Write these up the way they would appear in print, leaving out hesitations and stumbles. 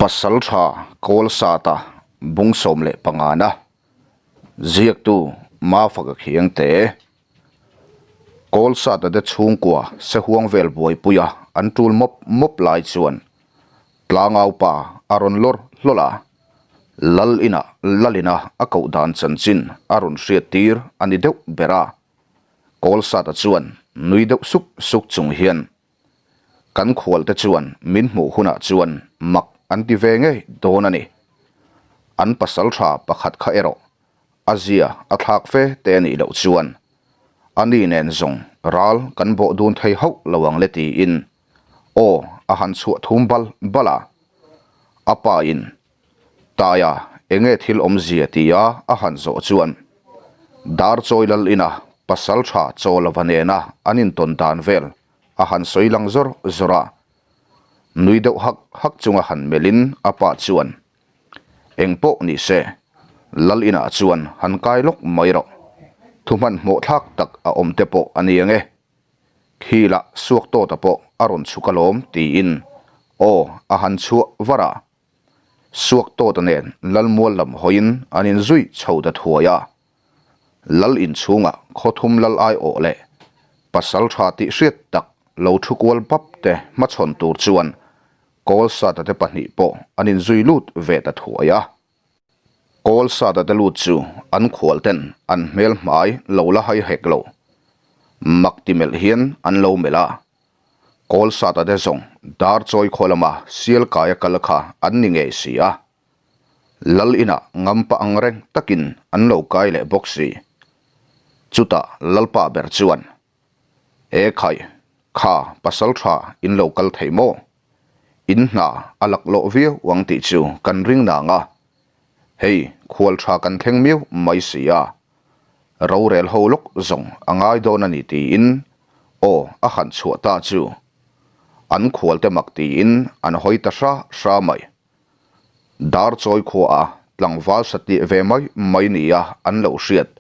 Pasaltha Kawlsata bung 15 na ziaktu Mafaka Khiangte Kawlsata te chhungkua sehuang vel buaipuia an tul mawp mawp lai chuan tlangaupa a rawn lawr hlawl a, Lal ina Lalina a koh dan chanchin a rawn hriat tir a ni deuh ber a, Kawlsata chuan nui deuh suk suk chung hian Kan khualte chuan min hmuh hunah chuan mak an ti ve ngei dawn a ni. An pasal tha pakhat kha erawh a zia a thlak fe te a nih loh chuan a ni nen zawng ral kan bawh dun thei hauh lo ang le tiin aw a han chhuah thum bal bal a. A pa in Taia enge thil awmzia tia a han zawh chuan Darchawi lal ina pasal tha chaw lova nena an intawn dan vel a han sawi lang zawr zawr a, nui deuh hak hak chunga han melhin a pa chuan, Eng pawh ni se, lal inah chuan han kai lawk mai rawh, thu hmanhmawh thlak tak a awm te pawh a ni ang e, khi lah suak tawta pawh a rawn chhuk alawm tiin aw a han chhuah var a, suak tawta nen lalmual lam hawiin an inzui chho ta thuai a. Lal inchhungah khawthum lal aiawh leh pasal tha tih hriat tak lo thu kual bap te hmachhawn tur chuan Kawlsata te pahnih pawh an inzui lut ve ta thuai a. Kawlsata te lut chu an khual ten an hmel hmai lo la hai hek lo. Mak ti melh hian an lo melh a. Kawlsata te zawng dar chawi khaw lama sial kaia kal kha an ni ngei si a. Lal inah ngampa ang reng takin an lo kai leh bawk si. Chutah Lalpa ber chuan, E khai, kha pasal tha in lo kal thei maw? In hna a laklawh viau ang tih chu kan ring nang a. Hei, khual tha kan thleng miau mai si a. Rorel ho lawk zawng a ngai dawn a ni tiin aw a han chhuah ta chu. An khualte mak tiin an hawi ta hra hra mai. Dar chawi khuaah tlangval satliah ve mai mai nia an lo hriat.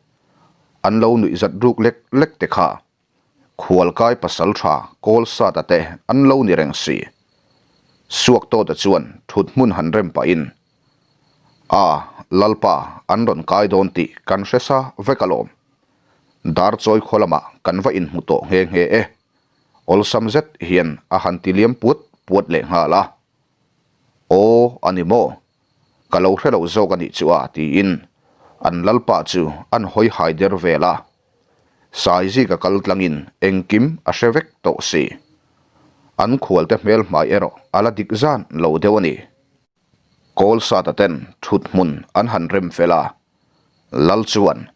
An lo nuih zat ruk lek lek te kha. Khualkai pasal tha kawl sata te an lo ni reng si. Suak tawta chuan thut hmun han rem pahin, A, Lalpa an rawn kai dawn tih kan hre sa vek alawm. Dar chawi khaw lamah kan va inhmu tawh nghe nghe e. Awlsam zet hian a han ti liam puat puat leh nghal a. Aw, a ni maw? Ka lo hre lo zawk a nih chu a, tiin an lalpa chu an hawi hai der vel a. Saizika kal tlangin engkim a hre vek tawh si. An khualte hmel hmai erawh a la dik zan lo deuh a ni. Kawlsata ten thut hmun an han rem fel a, Lal chuan,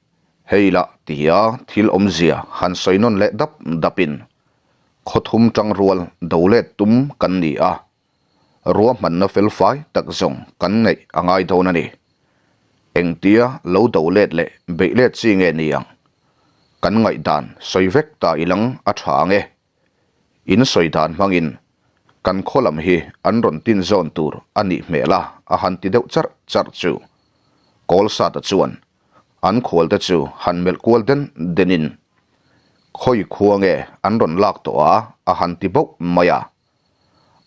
Hei lah tia thil awmzia han sawi nawn leh dap dapin Khawthum tangrual do let tum kan ni a, ruahmanna felfai tak zawng kan ngaih a ngai dawn a ni. Engtia lo do let leh beih let chi nge ni ang? Kan ngaihdan sawi vek ta ilang a tha ang e. In sawi dan hmangin kan khaw lam hi an rawn tin zawn tur a nih hmel a, a han ti deuh charh charh chu. Kawlsata chuan An khualte chu han melh kual den denin khawi khua nge an rawn lak tawh a, a han ti bauh mai a.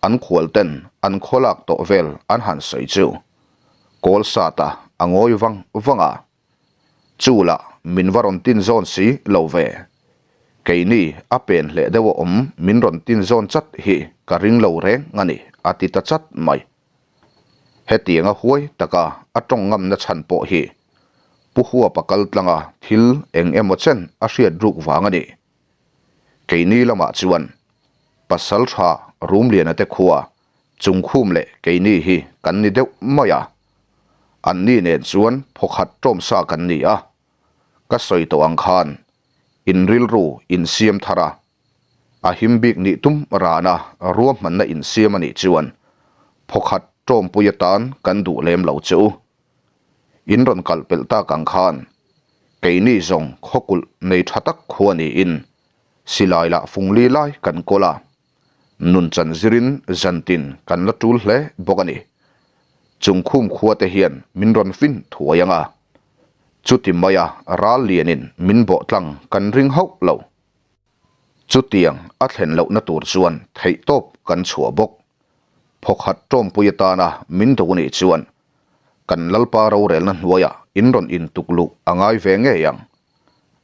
An khualten an khaw lak tawh vel an han sawi chu kawl sata a ngawi vang vang a. Chu lah min va rawn tin zawn si lo ve. Keini a pen hleh deuh a awm min rawn tin zawn chat hi ka ring lo reng a ni, a ti ta chat mai. Hetianga huai taka a tawng ngamna chhan pawh hi Pu Huapa kal tlanga thil eng emaw chen a hriat ruk vang a ni. Keini lamah chuan pasal tha Rumliana te khua Chungkhum leh keini hi kan ni deuh mai a, anni nen chuan phawkhat tawmsa kan ni a, ka sawi tawh ang khan in rilru insiam thar a, A him bik nih tum rana ruahmanna insiam a nih chuan phawkhat tawmpui atan kan duh lem lo che u. In rawn kalh pelh tak ang khan keini zawng khawkulh nei tha tak khua niin silai lah fungli lai kan kawl a, nun chan zirin zantin kan la tul hle bawk a ni. Chungkhum khua te hian min rawn fin thuai ang a, chuti maia ral lianin min bawh tlang kan ring hauh lo. Chutiang a thlen lohna tur chuan theihtawp kan chhuah bawk. Phawkhat ṭawmpui atana min duh nih chuan kan Lalpa rorelna hnuaiah in rawn intuk luh a ngai ve ngei ang.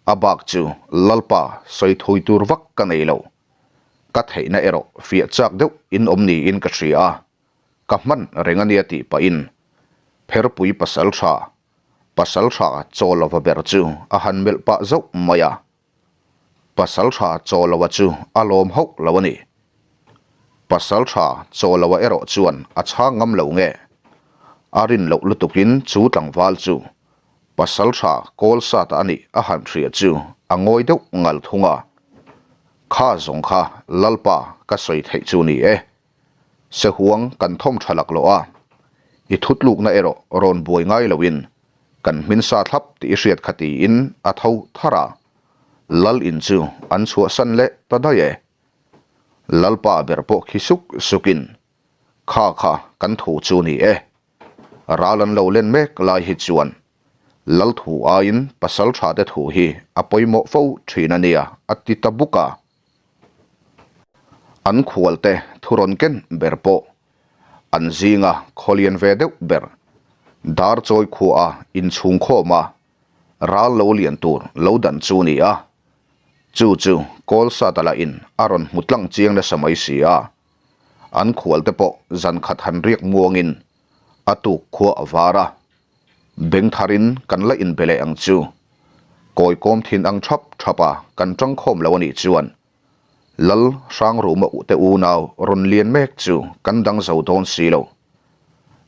A bak chu Lalpa sawi thui tur vak ka nei lo. Ka theihna erawh fiah chak deuh in awm niin ka hria a, ka hman reng a nia tih pahin Pherpui pasalṭha, pasalṭha chaw lova ber chu a han melh pah zauh mai a. Pasalṭha Chawloa chu a lawm hauh lo a ni. Pasalṭha Chawloa erawh chuan a chhang ngam lo nge? A rin loh lutukin chu tlangval chu Pasalṭha Kawlsata a nih a han hria chu a ngawi deuh ngal thung a. Kha zawng kha Lalpa ka sawi theih chu ni e. Sehuang kan thawm ṭha lak loh a, i thutlukna erawh rawn buai ngai loin kan hmin sa thlap tih i hriat kha tiin a tho thar a, Lal in chu an chhuahsan leh ta daih e. Lalpa ber pawh khi suk sukin, Kha kha kan thu chu ni e. Ral an lo len mek lai hi chuan Lal thu aiin pasalṭha te thu hi a pawimawh fo ṭhin a nia a ti ta buk a. An khualte thu rawn ken ber pawh an zinga khawlian ve deuh ber dar chawi khuaha inchhung khawma ral lo lian tur lo dan chu ni a, chu chu Kawlsata lahin a rawn hmu tlang chiang nasa mai si a, an khualte pawh zan khat han riak muangin a tuk khua a var a, beng tharin kan la inbe leh ang chu. Kawi kawm thin ang thap thap a kan tang khawm lo a nih chuan Lal Hrangruma te unau rawn lian mek chu kan dang zo dawn si lo.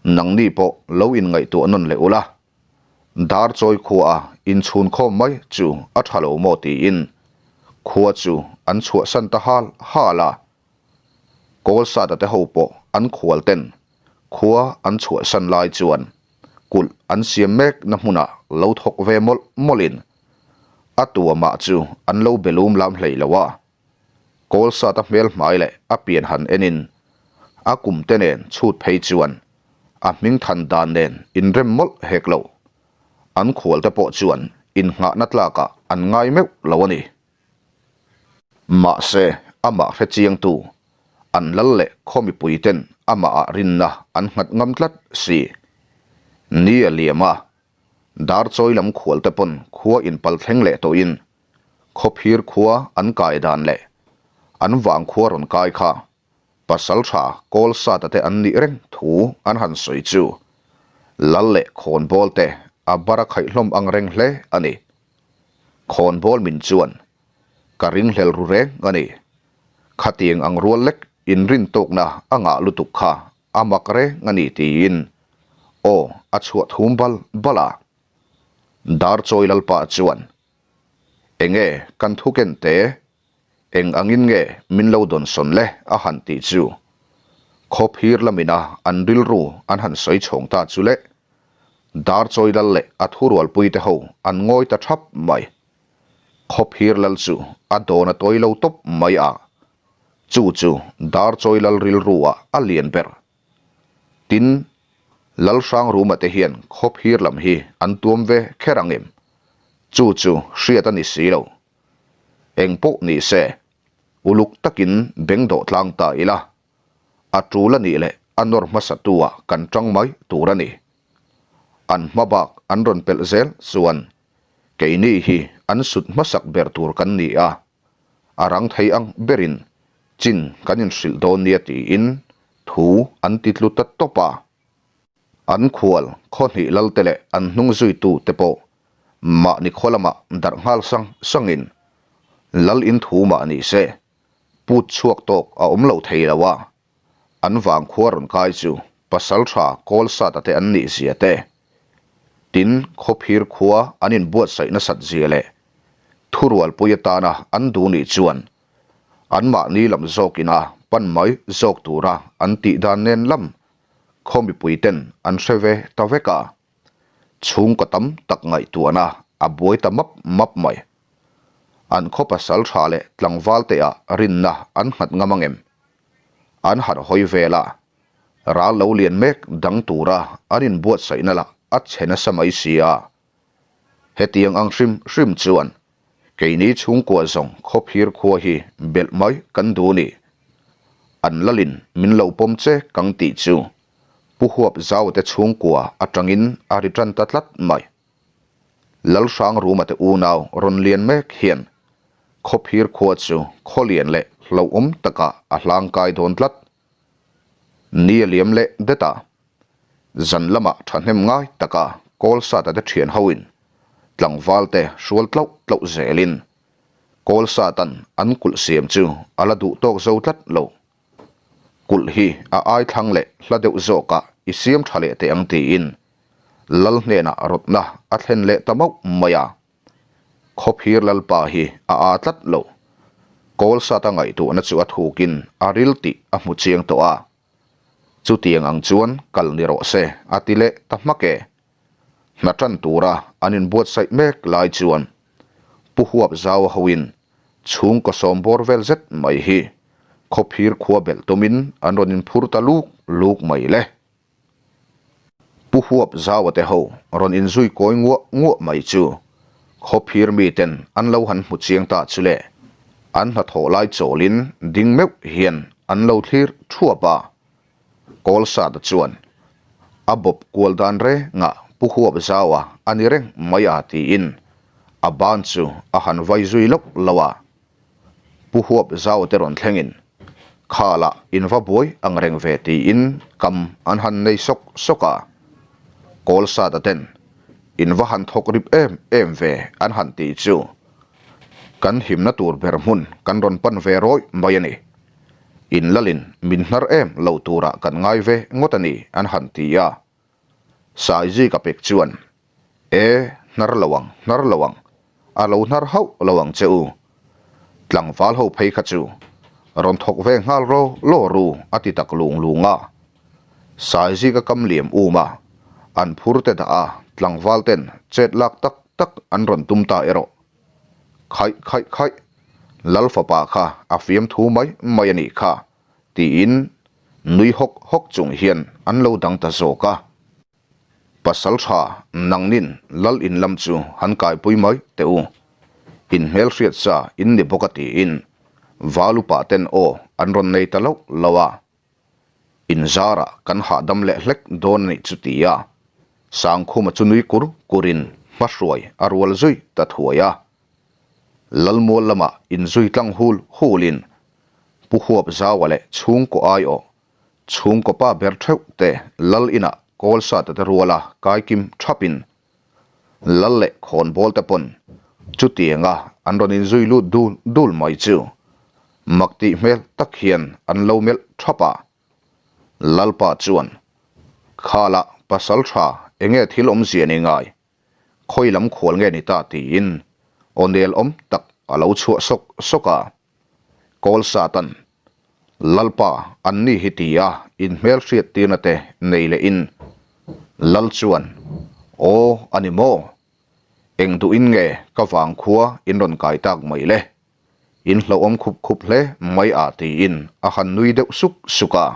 Nangni pawh lo inngaihtuah nawn leh ula, dar chawi khua a inchhun khawm mai chu a tha lo maw tiin khua chu an chhuahsan ta hal hal a. Kawlsata te ho pawh an khual ten khua an chhuahsan lai chuan kulh an siam mek na hmunah lo thawk ve mawlh mawlhin a tuamah chu an lo be lum lam hlei lo a. Kawlsata hmel hmai leh a pian han enin a kum te nen chhut phei chuan a hming than dan nen inrem mawlh hek lo. An khual te pawh chuan innghahna tlakah an ngai meuh lo a ni. Mahse, amah hre chiangtu, an lal leh khaw mipuiten amahah rinna an nghat ngam tlat si. Ni a liam a, dar chawi lam khualte pawn khua inpal thleng leh tawhin khawphir khua an kai dan leh an vang khua rawn kai kha pasaltha Kawlsata te an nih reng thu an han sawi chu lal leh khawnbawl te a bar a khaih hlawm ang reng hle a ni. Khawnbawl min chuan ka ringhlel ru reng a ni. Khatiang ang rual lek inrin tawkna a ngah lutuk kha a mak reng a ni tiin aw a chhuah thum bal bal a. Darchawi Lalpa chuan, Enge kan thu ken te? Eng angin nge min lo dawnsawn le a han tih chu khawphir lamina an rilru an han sawi chhawng ta chu le. Darchawi lal leh a thurualpui te ho an ngawi ta thap mai. Khawphir lal chu a dawn a tawi lo tawp mai a, chu chu Darchawi lal rilru ah a lian ber. Tin, Lalhrangruma te hian khawphir lam hi an tuam ve kher ang em? Chu chu hriat a ni si lo. Eng pawh ni se, uluk takin beng dawh tlang ta ila, a tul a nih leh a nawr hmasa tu ah kan tang mai tur a ni. An hma bak an rawn pelh zel chuan keini hi an sut hmasak ber tur kan ni a, a rang thei ang berin chin kan inhrilh dawn nia tiin thu an ti tlu ta tawp a. An khual khaw hnih lalte leh an hnung zuitu te pawh mahni khaw lamah darh nghal sang sangin lal in thu mah ni se put chhuak tawk a awm lo thei lo a, an vangkhua rawn kai chu pasaltha Kawlsata te an nih zia te, tin khawphir khua an inbuatsaih nasat zia leh thurualpui atana an duh nih chuan anmahni lam zawkin a pan mai zawk tura an tih dan nen lam khaw mipui ten an hre ve ta vek a, chhungkaw tam tak ngaihtuahna a buai ta map map mai. An khaw pasal tha leh tlangval te ah rinna an nghat ngam angem? An harh hawi vel a, ral lo lian mek dang tura an inbuatsaihna lah a chhe nasa mai si a. Hetiang ang hrim hrim chuan keini chhungkua zawng khawphir khua hi belh mai kan duh ni. An lalin min lo pawm che kang tih chu Pu Huap Zaute chhungkua atangin a ri tan ta tlat mai. Lalhrang Ruma te unau rawn lian mek hian Khawphir khua chu khawlian leh hlauhawm takah a hlangkai dawn tlat. Ni a liam leh det a, zan lamah thahnem ngai taka Kawlsata te thian hoin tlangval te hrual tlauh tlauh zelin Kawlsatan an kulh siam chu a la duh tawk zo tlat lo. Kulh hi a ai thlang leh hla deuh zawkah i siam tha leh teh ang tiin Lal hnenah rawtna a thlen leh ta mauh mai a. Khawphir Lalpa hi a aa tlat lo. Kawlsata ngaihtuahna chu a thukin a ril tih a hmu chiang tawh a. Chutiang ang chuan kal ni rawh se a ti leh ta hmak e. Hna tan tura an inbuatsaih mek lai chuan Pu Huap Zau hoin chhungkaw sawm bawr vel zet mai hi Khawphir khua belh tumin an rawn inphur ta luk luk mai le. Pu Huap Zaua te ho rawn inzui kawi nguah nguah mai chu Khawphir miten an lo han hmu chiang ta chu le, an hnathawh lai chawlin ding meuh hian an lo thlir thuap a. Kawlsata chuan a bawp kual dan rengah Pu Huap Zaua a ni reng mai a tiin a ban chu a han vai zui loh loh a. Pu Huap Zau te rawn thlengin Khalah in va buai ang reng ve tiin kam an han nei sawk sawk a. Kawlsata ten in va han thawk rip em em ve an han tih chu kan himna tur ber hmun kan rawn pan ve rawih mai a ni. In lalin min hnar em lo turah kan ngai ve ngawt a ni an han ti a. Saizika pek chuan E, hnar lo ang, hnar lo ang. A lo hnar hauh lo ang che u. Tlangval ho phei kha chu rawn thawk ve nghal ro law ru a ti tak lung lung a. Saizika kam liam um a, an phur te dah a, tlangval ten chet lak tak tak an rawn tum ta erawh. Khaih khaih khaih, Lal fapa kha a fiamthu mai mai a nih kha, tiin nui hawk hawk chung hian an lo dang ta zawk a. Pasal tha nangnin lal in lam chu han kaipui mai teh u. In hmelhriat sa in ni bawk a tiin val upa ten aw an rawn nei ta loh loh a. In zarah kan hahdam leh hlek dawn a nih chu ti a, Sangkhuma chu nui kur kurin hmahruai a rual zui ta thuai a. Lalmual lamah inzui tlang hul hulin Pu Huap Zaua leh chhungkaw aiawh Chhungkaw pa ber theuh te lal inah kawl sata te ruala kaikim thapin lal leh khawnbawl te pawn chutianga an rawn inzui lut dul dul mai chu mak tih hmel tak hian an lo melh thap a. Lalpa chuan, Khalah pasal tha enge thil awmzia ni ngai? Khawi lam khual nge ni ta? tiin aw nel awm tak a lo chhuah sawk sawk a. Kawl Satan, Lalpa an ni hi ti a inhmel hriat tirna te nei leh in Lal chuan, Aw a ni maw? Eng duhin nge ka vangkhua in rawn kai tak mai le? In hlauhawm khup khup hle mai a tiin a han nui deuh suk suk a.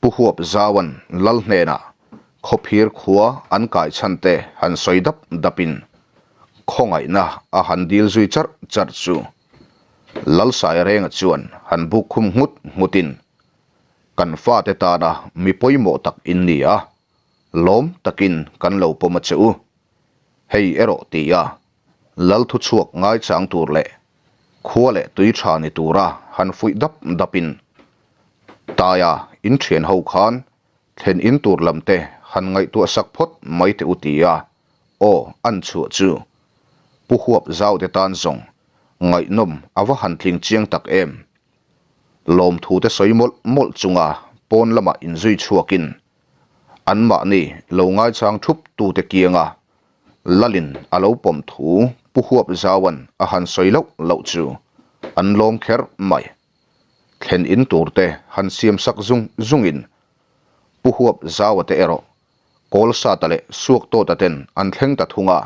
Pu Huap Zauan Lal hnenah Khawphir khua an kai chhan te han sawi dap dapin khawngaihna a han dil zui charh charh chu Lal Sairenga chuan han buk khum nghut nghutin Kan fate tana mi pawimawh tak in ni a, lawm takin kan lo pawm a che u. Hei erawh ti a, Lal thuchhuak ngaichang tur leh khua leh tui tha ni tura han fuih dap dapin Taia in thian ho khan thlen in tur lam te han ngaihtuah sak phawt mai teh u tia aw an chhuah chu Pu Huap Zau te tan zawng ngaihnawm a va han tling chiang tak em. Lawmthu te sawi mawlh mawlh chunga pawn lamah inzui chhuakin anmahni lo ngaichang thup tute kianga Lalin a lo pawm thu Pu Huap Zauan a han sawi loh loh chu an lawm kher mai. Thlen in tur te han siam sak zung zungin Pu Huap Zaua te erawh Kawlsata leh Suaktawta ten an thleng ta thung a.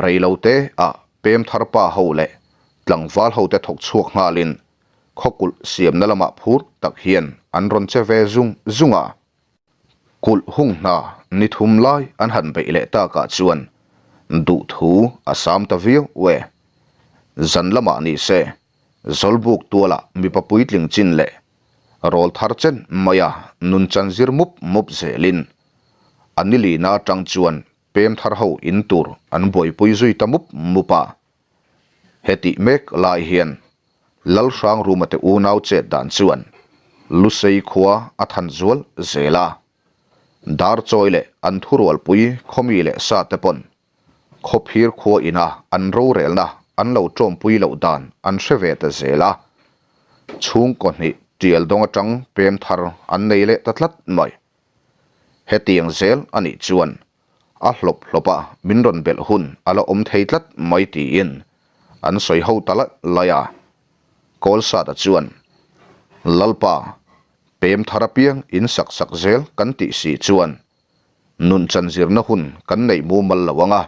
Rei lo te ah pem thar pa ho leh tlangval ho te thawk chhuak nghalin khawkulh siamna lamah phur tak hian an rawn che ve zung zung a. Kulh hung hna ni thum lai an han beih leh takah chuan duhthu a sam ta viau e. Zan lamah ni se, Zawlbuk tualah mipa puitling chin leh. Rawlthar chen maia nun chan zir mup mup zelin a nilina atang chuan pem thar ho in tur an buaipui zui ta mup mup a. Hetih mek lai hian Lalhrangruma te unau chet dan chuan Lusei khua a than zual zel a. Darchawi leh an thurualpui khawmi leh sa te pawn Khawphir khua ina an rorelna an lo tawmpui loh dan an hre ve ta zel a, chhungkaw hnih tial dawng atang pem thar an nei leh ta tlat mai. Hetiang zel a nih chuan a hlawp hlawp a min rawn belh hun a la awm thei tlat mai tiin an sawi ho ta laih laih a. Kawlsata chuan, Lalpa, pem thar apiang in sak sak zel kan tih si chuan Nun chanzirna hun kan neih mumal lo ang a,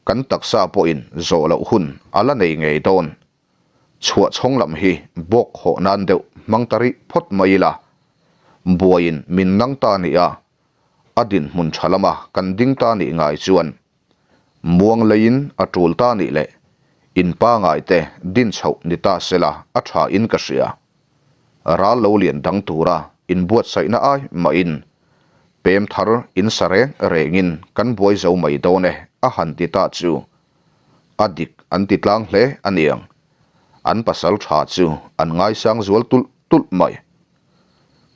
kan taksa pawhin zawh loh hun a la nei ngei dawn. Chhuah chhawng lam hi bawk hawh nan deuh hmang ta rih phawt mai ila, buaiin min nang ta nih a, a dinhmun tha lama kan ding ta nih ngai chuan muang leiin a tul ta nih leh in pangai te din chhoh ni ta sela a tha in ka hria. Ral lo lian dang tura inbuatsaihna ai mahin pem thar in sa reng rengin kan buai zo mai dawn e a han ti ta chu a dik an ti tlang hle a niang. An pasal tha chu an ngaisang zual tulh tulh mai.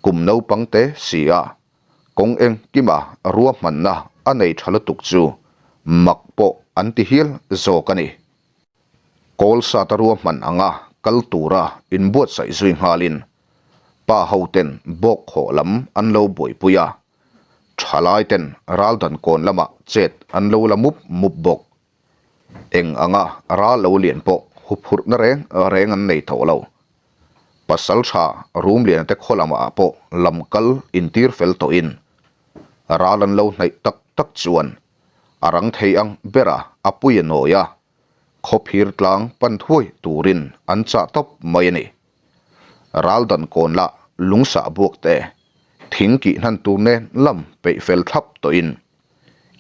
Kum naupang te si a kawng engkima ruahmanna a nei tha lutuk chu mak pawh an ti hial zawk a ni. Kawl sata ruahman anga kal tura inbuatsaih zui nghalin pa hoten bawk khawh lam an lo buaipui a, thalai ten raldan kawn lamah chet an lo la mup mup bawk. Eng anga ral lo lian pawh huphurhna reng reng an nei tawh lo. Pasal tha Rumliana te khaw lamah pawh lam kal intir fel tawhin ral an lo hnaih tak tak chuan a rang thei ang bera a pui a nawi a, khawphir tlang pan thuai turin an chah tawp mai a ni. Raldan kawn lah lungsah buak te, thing kih hnan tur nen lam peih fel thlap tawhin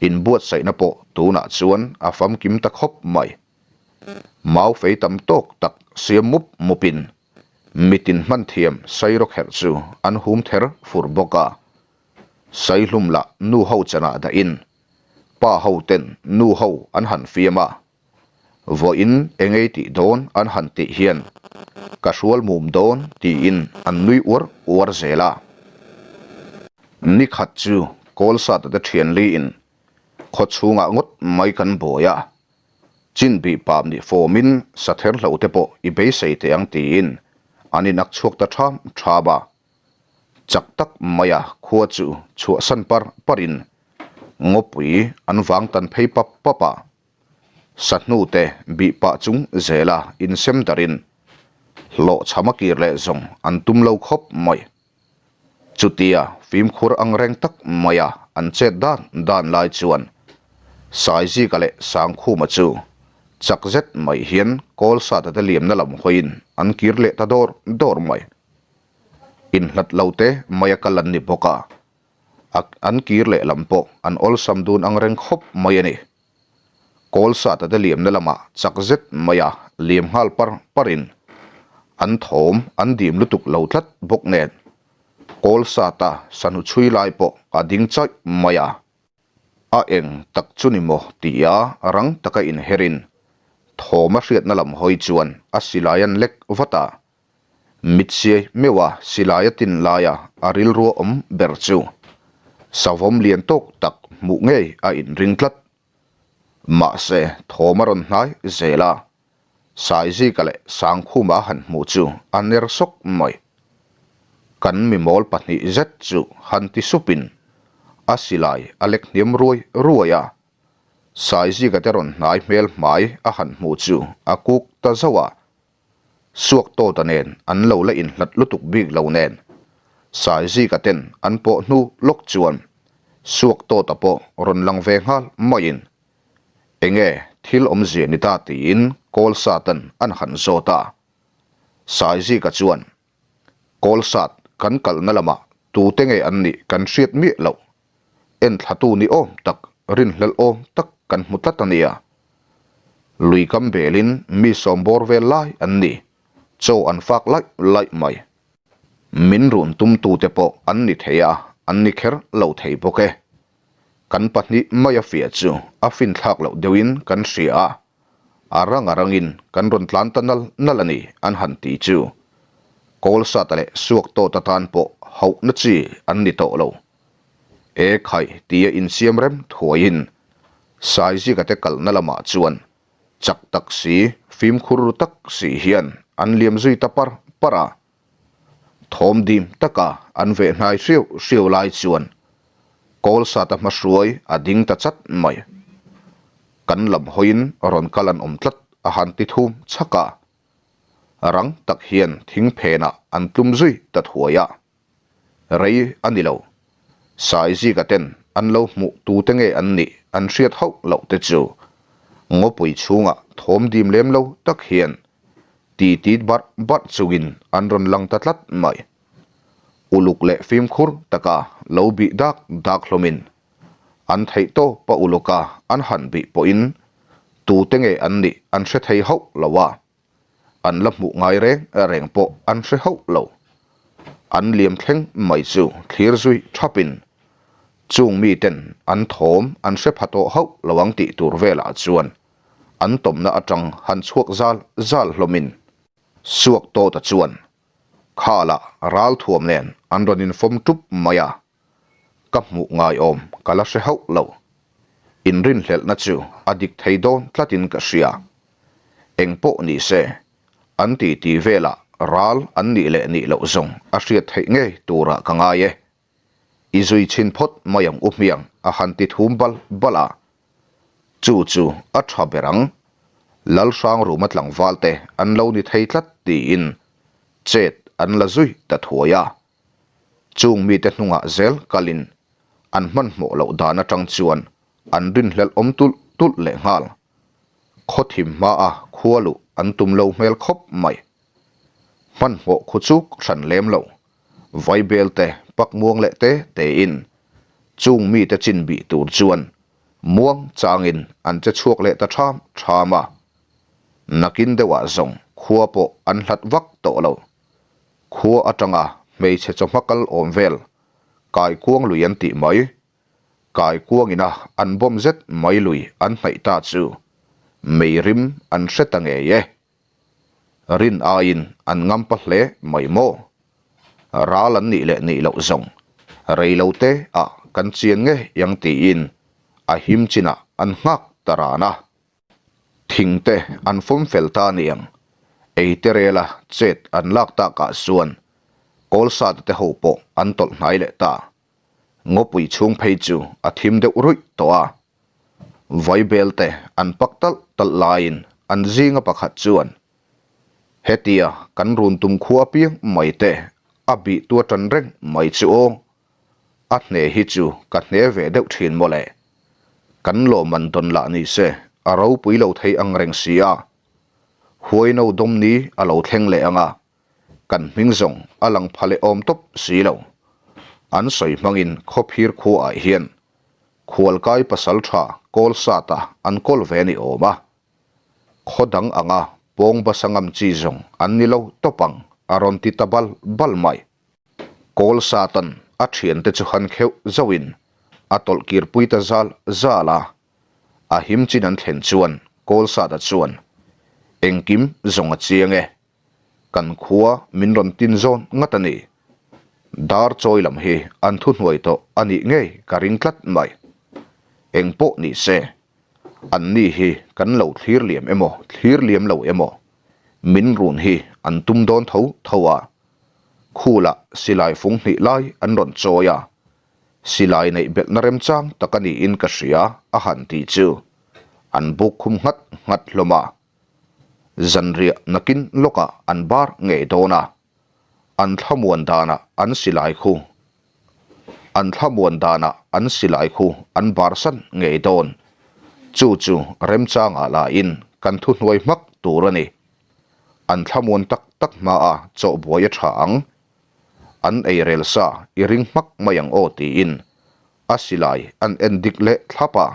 inbuatsaihna pawh tunah chuan a famkim ta khawp mai. Mau fei tam tawk tak siam mup mupin mitin hman thiam sairawkherh chu an hum ther fur bawk a. Saihlum lah nu ho chanah dahin pa ho ten nu ho an han fiam a, vawiin engei tih dawn an han tih hian ka hrual mum dawn tiin an nui uar uar zel a. Nikhat chu Kawlsata te thian liin khaw chhungah ngawt mai kan buai a, chin bih pam nih fawmin sather hlo te pawh i beisei teh ang tiin an inak chhuak ta ṭham ṭham a. Chak tak maia khua chu chhuahsan par parin ngawpui an vang tan phei pap pap a. Sahnu te bih pah chung zela insem darin hlawhchham a kir leh zawng an tum lo khawp mai. Chutia fimkhur ang reng tak maia an chet dan dan lai chuan Saizika leh Sangkhuma chu chak zet mai hian Kawlsata te liamna lam hawiin an kir leh ta dawr dawr mai. Inhlat lo te mai a kal an ni bawk a, a an kir leh lam pawh an awlsam dun ang reng khawp mai a ni. Kawl sata te liamna lamah chak zet mai a liam nghal par parin an thawm an dim lutuk lo tlat bawk nen kawl sata sahnu chhui lai pawh a ding chaih mai a. A eng tak chu ni maw tia rang taka inherin thawm a hriatna lam hawi chuan a silai an lek vat a. Mitsiai meuha silai a tin laia a rilru awm ber chu savawm lian tawk tak hmuh ngei a inring tlat. Mahse, thawm a rawn hnai zel a, Saizika leh Sangkhuma han hmuh chu a ner sawk mai. Kan mimawl pahnih zet chu han ti supin a silai a lek hniam ruai ruai a, Saizika te rawn hnai hmel hmai a han hmuh chu a kuk ta zauh a. Suak tawta nen an lo la inhlat lutuk bik lo nen, Saizika ten an pawh hnu lawk chuan Suak tawta pawh rawn lang ve nghal maiin enge thil awmzia ni ta tiin Kawlsatan an han zawt a. Saizika chuan Kawlsat kan kalna lamah tute nge an nih kan hriat miah loh Enthlatu ni awm tak, rinhlelh awm tak kan hmu tlat a nia. Lui kam belin mi sawm bawr vel lai an ni, chaw an fak laih laih mai. Min run tumtute pawh an ni thei a, an ni kher lo thei bawk e. Kan pahnih maia fiah chu a finthlak loh deuhin kan hria a, a rang a rangin kan rawn tlan ta nal nal a ni an han ti chu. Kawlsata leh Suaktawta tan pawh hauhna chi an ni tawh lo. E khai tia insiam rem thuaiin Saizika te kalna lamah chuan chak tak si, fimkhur ru tak si hian an liam zui ta par par a. Thawm dim taka an veh hnai hriau hriau lai chuan Kawlsata hmahruai a ding ta chat mai. Kan lam hawiin rawn kal an awm tlat a han ti thum chhak a. Rang tak hian thing phenah an tlum zui ta thuai a. Rei a ni lo. Saizika ten an lo hmuh tute nge an nih an hriat hauh loh te chu ngawpui chhungah thawm dim lem lo tak hian ti tit barh barh chungin an rawn lang ta tlat mai. Uluk leh fimkhur taka lo bih dak dak hlawmin an theih tawp a uluka an han bih pawhin tute nge an nih an hre thei hauh lo a, an la hmuh ngai reng reng pawh an hre hauh lo. An liam thleng mai chu thlir zui thapin chung miten an thawm an hre pha tawh hauh lo ang tih tur velah chuan an tawmna atang han chhuak zal zal hlawmin Suak Tawta chuan Khalah ralthuam nen an rawn infawm tup mai a, ka hmuh ngaiawm ka la hre hauh lo. Inrinhlelhna chu a dik thei dawn tlatin ka hria. Eng pawh ni se, an titi velah ral an nih leh nih loh zawng a hriat theih ngei turah ka ngai e. I zui chhin phawt mai ang u hmiang a han ti thum bal bal a. Chu chu a tha ber ang. Lalhrangruma tlangval te an lo ni thei tlat tiin chet an la zui ta thuai a. Chung mite hnungah zel kalin an hmanhmawh loh dan atang chuan an rinhlelh awm tulh tulh leh nghal. Khawthim hmaa khua luh an tum lo hmel khawp mai. Hmanhmawh khu chuk hran lem lo. Vaibel te pak muang leh te tein chung mite chin bih tur chuan muang changin an che chhuak leh ta tham tham a. Nakin deuhah zawng khua pawh an hlat vak tawh lo. Khua atanga hmeichhe chawhma kal awm vel kaikuang lui an tih mai. Kaikuangina an bawm zet mai lui an hnaih ta chu meirim an hre ta ngei e. Rin aiin an ngampa hle mai maw? Ral an nih leh nih loh zawng rei lo te ah kan chian ngei ang tiin a him chinah an nghak ta ran a. Thing te an fawm fel ta aniang, ei te rela chet an lak takah chuan Kawlsate te ho pawh an tawlh hnai leh ta. Ngawpui chhung phei chu a thim deuh ruih tawh a. Vaibel te an pak talh talh laiin an zinga pakhat chuan, Hetia kan run tum khua apiang mai te a bih tua tan reng mai chu aw. A hne hi chu ka hne ve deuh thin mawle. Kan lawmman dawn lah ni se a ropui lo thei ang reng si a. Huaino dawm ni a lo thleng leh ang a, kan hming zawng a lang pha leh awm tawp si lo. An sawi hmangin khawphir khuaah hian Khualkai pasal tha kawl sata an kawl ve ni awm a, khaw dang anga pawng basa ngam chi zawng an ni lo tawp ang a rawn ti ta bal bal mai. Kawl satan a thiante chu han kheuh zauhin a tawlh kirpui ta zal zal a, a him chin an thlen chuan kawl sata chuan engkim zawng a chiang e. Kan khua min rawn tin zawn ngat a ni. Dar chawi lam hi an thuhnuai tawh a nih ngei ka ring tlat mai. Eng pawh ni se, an ni hi kan lo thlir liam emaw thlir liam lo emaw, min run hi an tum dawn tho tho a. Khulah silai fung hnih lai an rawn chawi a, silai neih belhna remchang tak a niin ka hria a han tih chu an buk khum nghat nghat hlawm a. Zanriah nakin lawkah an bar ngei dawn a, an thlamuan danah an silai khu an thlamuan danah an silai khu an barsan ngei dawn. Chu chu remchangah lahin kan thuhnuai hmak tur a ni. An thlamuan tak tak hmaa chawhbuai a tha ang. An eirel sa i ring hmak mai ang aw tiin a silai an en dik leh thlap a.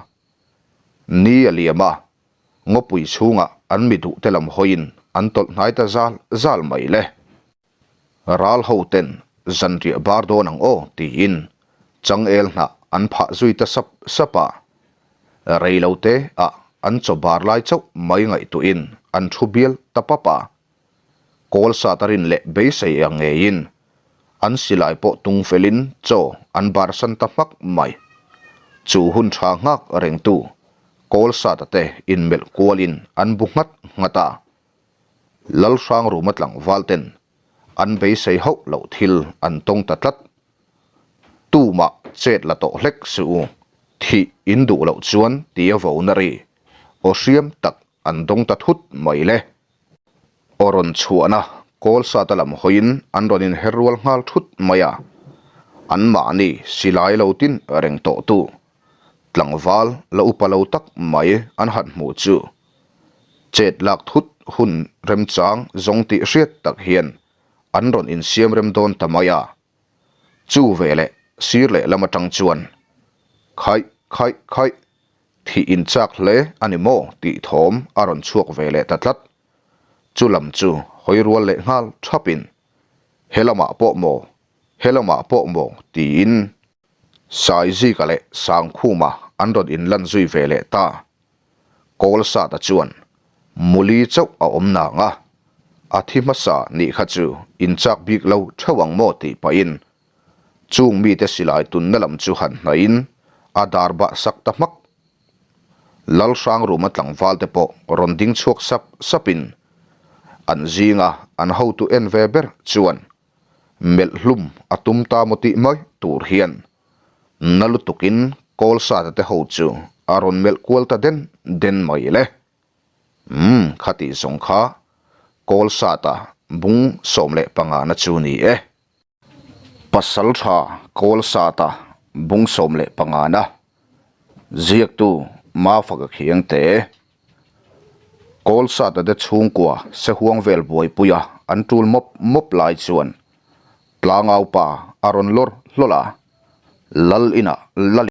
Ni a liam a, Ngawpui chhungah an mi duhte lam hawiin an tawlh hnai ta zal zal mai le. Ral ho ten zanriah bar dawn ang aw tiin changel hnah an phah zui ta sap sap a. Rei lo te ah an chaw bar lai chauh mai ngaihtuahin an thu bial ta pap a. Kawl sat a rin leh beisei ang ngeiin an silai pawh tung felin chaw an barsan ta hmak mai. Chu hun tha nghak rengtu kawl sata te inmelh kualin an bu nghat nghat a. Lalhrangruma tlangval ten an beisei hauh loh thil an tawng ta tlat. Tumah chet la tawh hlek suh u, thih in duh loh chuan tia vona ri aw hriam tak an dawng ta thut mai le. Aw rawn chhuahna kawl sata lam hawiin an rawn inher rual nghal thut mai a, anmahni silai lo tin reng tawhtu tlangval la upa lo tak mai an han hmuh chu chet lak thut hun remchang zawng tih hriat tak hian an rawn insiam rem dawn ta mai a. Chu veleh sir lehlam atang chuan Khaih khaih khaih thih inchak hle a ni maw tih thawm a rawn chhuak ve leh ta tlat. Chu lam chu hawi rual leh nghal thapin He lamah pawh maw, he lamah pawh maw tiin Saizika leh Sangkhuma an rawn inlan zui ve leh ta. Kawlsata chuan Muli chauh a awm nang a, a thi hmasa nih kha chu inchak bik lo theuh ang maw tih pahin chung mite silai tunna lam chu han hnaihin a dar bah sak ta hmak. Lalhrangruma tlangval te pawh rawn ding chhuak sap sapin an zinga an hotu en ve ber chuan melh hlum a tum ta maw tih mai tur hian na lutukin Kawlsata te ho chu a rawn melh kual ta den den mai le. Umm khatih zawng kha Kawlsata bung 15 na chu ni e. Pasaltha Kawlsata bung 15 na ziaktu Mafaka Khiangte Kawlsata te chhungkua Sehuang vel buaipuia an tul mawp mawp lai chuan Tlangaupa a rawn lawr hlawl a, Lal inah Lal.